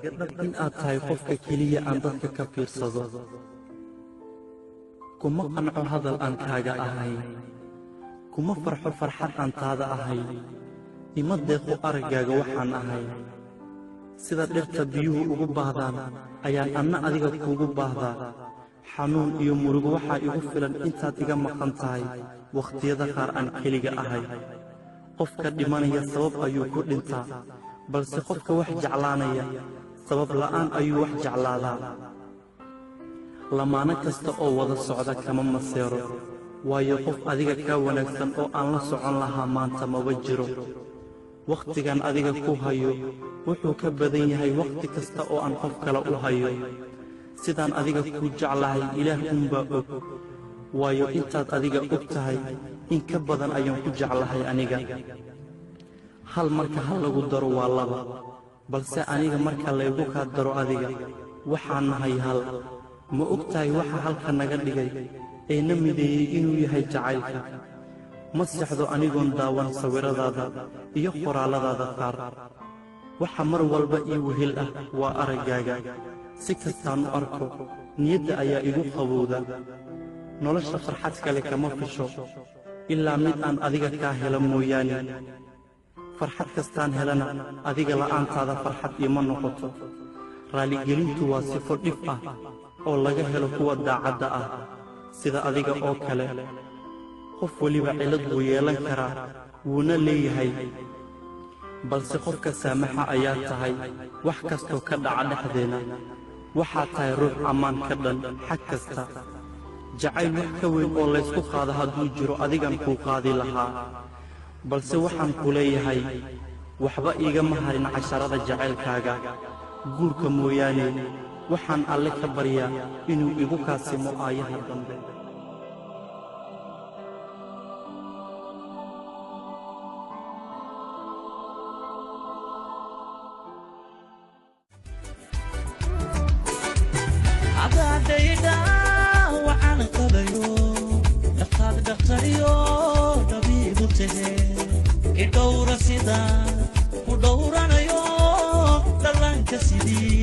In aad tahay qofka keliya aan dadka ka fiirsado. Kuma qanco hadal aan kaaga ahayn, kuma farxo farxad aan taada ahayn, ima deeqo araggaaga waxaan ahayn. Sida dhirta biyuhu ugu baahdaan ayaan anna adiga kuugu baahdaa. Xanuun iyo murugo waxaa igu filan intaad iga maqan tahay, wakhtiyada qaar aan keliga ahay. Qofka dhimanaya sabab ayuu ku dhintaa, balse qofka wax jeclaanaya sabab la'aan ayuu wax jeclaadaa. Lamaano kasta oo wada socda kama maseero, waayo qof adiga kaa wanaagsan oo aan la socon lahaa maanta maba jiro. Wakhtigan adiga ku hayo wuxuu ka badan yahay wakhti kasta oo aan qof kale u hayo. Sidaan adiga kuu jeclahay Ilaah uunbaa og, waayo intaad adiga og tahay in ka badan ayaan ku jeclahay aniga. Hal marka hal lagu daro waa laba, balse aniga marka laygu kaa daro adiga waxaan nahay hal. Ma og tahay waxa halka naga dhigay ee na mideeyey inuu yahay jacaylka? Ma seexdo anigoon daawan sawiradaada iyo qoraalladaada qaar. Waxa mar walba ii wehel ah waa araggaaga. Si kastaan u arko niyadda ayaa igu qabowda. Nolosha farxad kale kama fisho ilaa mid aan adiga kaa helo mooyaane. Farxad kastaan helana adiga la'aantaada farxad iima noqoto. Raaligelintu waa sifo dhif ah oo laga helo kuwa daacadda ah sida adiga oo kale. Qof weliba cillad buu yeelan karaa, wuuna leeyahay, balse qofka saamaxa ayaa tahay wax kastoo ka dhaca dhexdeenna. Waxaad tahay ruux ammaan ka dhan xag kasta. Jacayl wax ka weyn oo laysku qaado hadduu jiro adigan kuu qaadi lahaa, balse waxaan ku leeyahay waxba iigama harin casharada jacaylkaaga guurka mooyaane. Waxaan Alle ka baryaa inuu igu kaasimo aayaha dambe. Cadaadayda waxaan qabayo dhaqaad dhaqtariyo dhabiibu tahe, idhowra sidaan ku dhowranayo dhallaanka sidii